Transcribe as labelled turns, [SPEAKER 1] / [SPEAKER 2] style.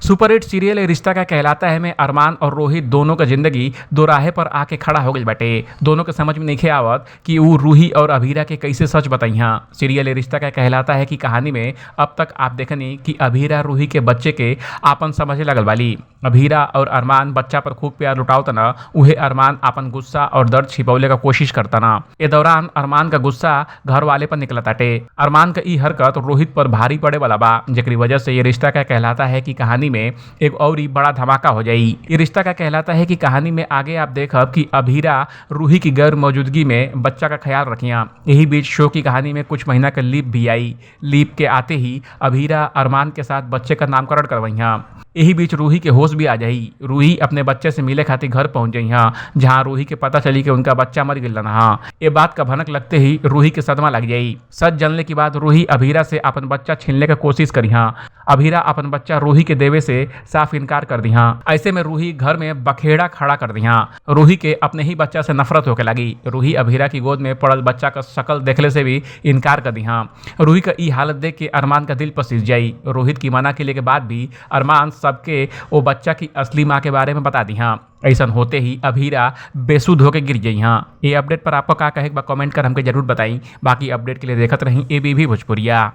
[SPEAKER 1] Superhit serial ये रिश्ता क्या कहलाता है में अरमान और रोहित दोनों का जिंदगी दोराहे पर आके खड़ा हो गई बाटे। दोनों के समझ में नहीं आवत कि ऊ रूही और अभीरा के कैसे सच बताइहा। सीरियल ये रिश्ता क्या कहलाता है कि कहानी में अब तक आप देखनी कि अभीरा रूही के बच्चे के आपन समझे लगल बाली। अभीरा और अरमान बच्चा पर खूब प्यार लुटावत न, उहे अरमान आपन गुस्सा और दर्द छिपौले का कोशिश करता ना। ए दौरान अरमान का गुस्सा घर वाले पर निकलता टे। अरमान का ई हरकत रोहित पर भारी पड़े वाला बा, जेकरी वजह से ये रिश्ता क्या कहलाता है कि कहानी में एक और ही बड़ा धमाका हो जाई। ये रिश्ता क्या कहलाता है कि कहानी में आगे आप देखब कि अभीरा रूही की गैर मौजूदगी में बच्चा का ख्याल रखिया। यही बीच शो की कहानी में कुछ महीना का लीप भी आई। लीप के आते ही अभीरा अरमान के साथ बच्चे का नामकरण करवैया। यही बीच रूही के होश भी आ जाई। रूही अपने बच्चे से मिले खातिर घर पहुंच जइहा, जहां रूही के पता चली कि उनका बच्चा मर गया ना। ये बात का भनक लगते ही रूही के सदमा लग जाई। सच जानने के बाद रूही अभीरा से अपन बच्चा छीनने का कोशिश करिहा। अभीरा अपन बच्चा रूही के देवे से साफ इनकार कर दिहा। ऐसे में रूही घर में बखेड़ा खड़ा कर दिहा। रूही के अपने ही बच्चा से नफरत होके लगी। रूही अभीरा की गोद में पड़ल बच्चा का शक्ल देखले से भी इनकार कर दिहा। रूही का ई हालत देख के अरमान का दिल पसीज जाई। रोहित की मना के लिए के बाद भी अरमान सबके वो बच्चा की असली माँ के बारे में बता दिहा। ऐसा होते ही अभीरा बेसुध होके गिर गई। हाँ, ये अपडेट पर आपको का कहे कमेंट कर हमके जरूर बताई। बाकी अपडेट के लिए देखत रही एबीवी भोजपुरिया।